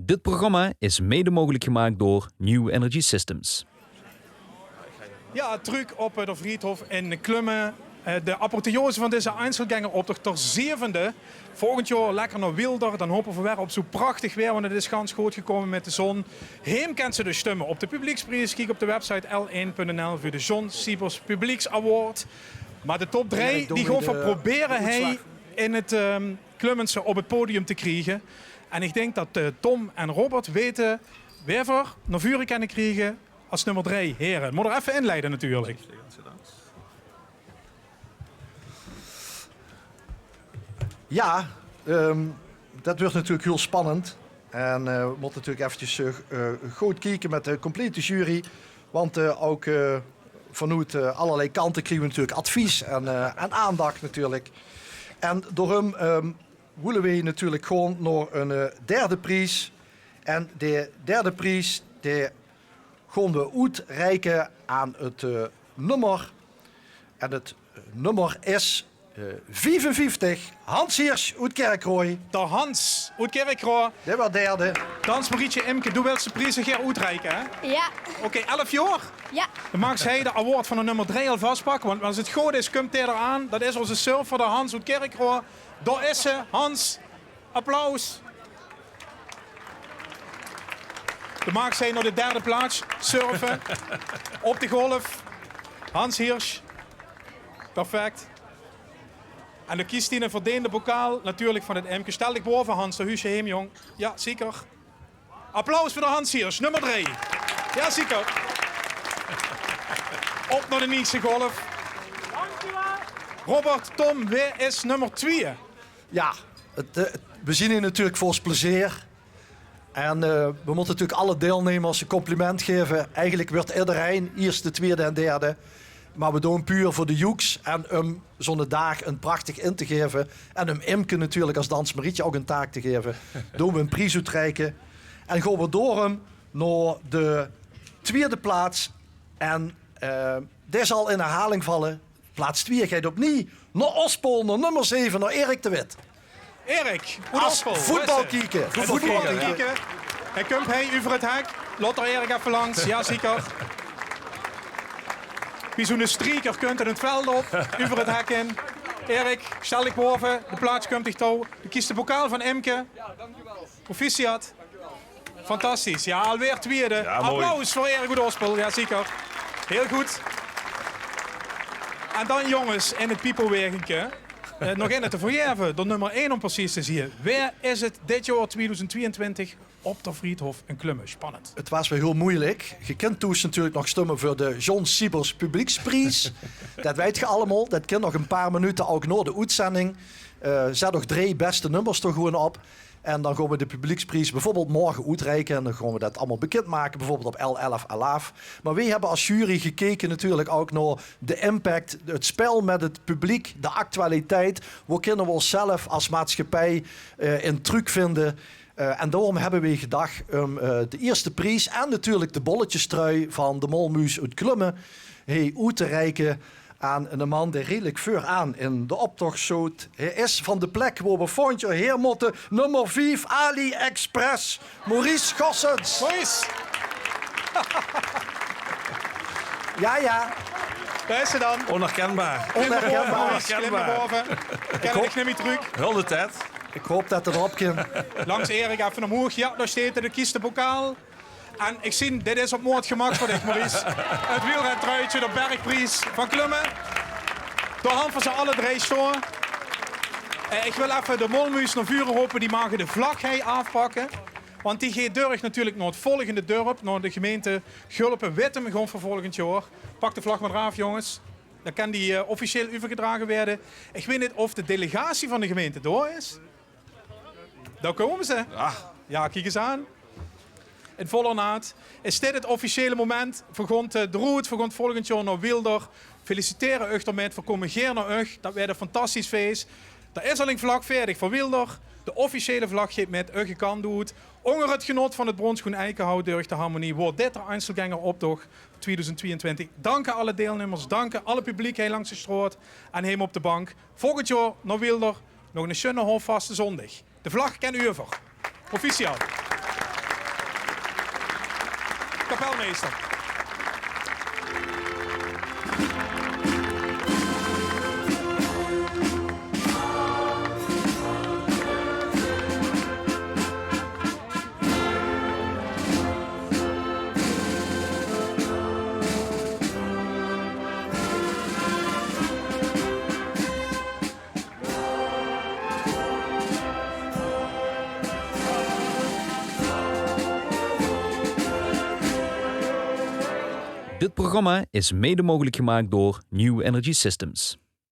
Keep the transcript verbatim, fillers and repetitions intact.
Dit programma is mede mogelijk gemaakt door New Energy Systems. Ja, truuk op, eh, de Vriethof in Klumme. Eh, de apotheose van deze Einzelgängeroptocht, de zevende. Volgend jaor lekker nao Wielder. Dan hope v'r weer op zoe prachtig weer, want 't is gans good gekómme mit de zon. Heem kènt ze dus stumme op de publiekspries. Kiek op de website l één punt n l veur de John Siebers Publieks Award. Mer de top drei, die gaon v'r probere hei in 't, ehm, Klummense op 't podium te kriege. En ich dink dat, eh, Tom en Robert weite wae v'r nao vure kènne kriege es nummer drei. Here, mót d'r effe inleide natuurlik. Ja, ehm, dat wuuert natuurlik hiel spannend. En, eh, v'r mótte natuurlik effekes, eh, eh, good kieke mit de complete jury. Want, eh, ouch, eh, vanoet, eh, allerlei kante kriege v'r natuurlik advies en, eh, en aandach natuurlik. En daorum, ehm, woele v'r natuurlik gaon nao ein, eh, derde pries. En de derde pries, dae gaon v'r oetreike aan 't, eh, nummer. En 't, eh, nummer is, eh, viefenvieftig, Hans Hirsch oet Kirchroa. De Hans oet Kirchroa. Dae waert derde. Dansmarietje, Imke, doe wils de pries gaer oetreike, hè? Ja. Oké, elf jaor? Ja. Dan maags se de award van de nummer drei al vaspakke, want es 't good is, kump dae d'raan. Dat is ózze surfer, de Hans oet Kirchroa. Dao is ze, Hans. Applaus. Dan maags se nao de derde plaats surfe. Op de golf. Hans Hirsch. Perfect. En dan kries se 'ne verdeende bokaal natuurlik van 't Imke. Stèl dich baove, Hans, dao huurs se heem, jóng. Ja, zeker. Applaus veur de Hans Hirsch, nummer drei. Ja, zeker. Op nao de näkste golf. Robert, Tom, wae is nummer twieë? Ja, 't, eh, v'r zeen hie natuurlik veur ós plezeer. En, eh, v'r mótte natuurlik alle deilnummers ein compliment gaeve. Eigelik wuuert ederein ierste, twieëde en derde. Mer v'r doon 't puur veur de joeks en óm zoe'ne daag ein prachtig in te gaeve. En óm Imke natuurlik es dansmarietje ouch ein taak te gaeve. Doon v'r ein pries oetreike. En gaon v'r daorum nao de twieëde plaats. En, eh, dae zal in herhaling valle. Plaats twieë geit opnuuj nao Ospel, nao nummer zeve, nao Erik de Wit. Erik, oet Ospel, voetbalkieker. Voetbalkieker. Voetbalkieker. Hae kump hei euver 't hek. Laot d'r Erik effe langs. Ja, zeker. Wie zoe'ne strieker kump 'r 't veld op, euver 't hek in. Erik, stèl dich baove. De plaats kump dich touw. Doe kries de bokaal van Imke. Proficiat. Fantastisch. Ja, alweer twieëde. Ja, mooi. Applaus veur Erik oet Ospel. Ja, zeker. Hiel good. En dan, jónges, in 't piepelwaegentje. Eh, nog eine te vergaeve, de nummer ein óm precies te zeen. Wae is 't dit jaor twieëdoezend twieëntwintig op de Vriethof in Klumme? Spannend. 't Waas weer hiel meujelik. Ge kint thoes natuurlik nog stumme veur de John Siebers Publiekspries. Dat weit ge allemaol. Dat kin nog ein paar minute ouch nao de oetzending. Eh, zèt ouch drei bèste nummers d'r gewoon op. En dan gaon v'r de publiekspries bieveurbeeld morge oetreike. En dan gaon v'r dat allemaol bekindmake, bieveurbeeld op L elf Alaaf. Mer v'r höbbe es jury gekeke natuurlik ouch nao de impact, 't spel mit 't publiek, de actualiteit. Wo kinne v'r ózzelf es maatschappij, eh, in trökvinde? Eh, en daorum höbbe v'r gedach óm, eh, de ierste pries en natuurlik de bolletjestrui van de Molmuus oet Klumme hie oet te reike aan eine man dae redelik veuraan in de optoch zoot. Hae is van de plek wo v'r volgend jaor haer mótte, nummer vief, AliExpress, Maurice Goossens. Maurice! Ja, ja. Dao is 'r dan. Ónherkenbaar. Ónherkenbaar. Maurice, klim nao baove. Kènne dich neet mie trök. Hiel de tied. Ich haop dat 't d'rop kump. Langs Erik, effe ómhoeg. Ja, dao steit 'r, de kieëste bokaal. En ich zeen, dit is op maot gemaak veur dich, Maurice. 't Wielrentruitje, de bergpries van Klumme. Dao höbbe v'r ze alle drei staon. Eh, ich wil effe de Molmuus nao vure rope, die mage de vlag hie aafpakke. Want die geit dörch natuurlik nao 't volgende dörp, nao de gemeinte Gulpe-Wittem, gewoon veur volgend jaor. Pak de vlag mer d'raaf, jónges. Dan kan die, eh, officieel euvergedrage waere. Ich weit neet of de delegatie van de gemeinte dao is. Dao kómme ze. Ja. Ja, kiek ins aan. In vol ornaat. Is dit 't officiële moment? V'r gaon, eh, d'roet, v'r gaon volgend jaor nao Wielder. Felicitere uch d'rmit, v'r kómme gaer nao uch. Dat weurt ein fantastisch fees. D'r is al ein vlag vaerdig veur Wielder. De officiële vlag geit mit, uch kant oet. Ónger 't genot van 't Bronsgroen Eikenhout dörch de harmonie waert dit d'r Einzelgängeroptoch twieëdoezend twieëntwintig. Dank aan alle deilnummers, dank aan alle publiek hie langs de straot en heem op de bank. Volgend jaor nao Wielder, nog eine sjoeane houvastezóndig. De vlag kan euver. Proficiat. Kapelmeester. Dit programma is mede mogelijk gemaakt door New Energy Systems.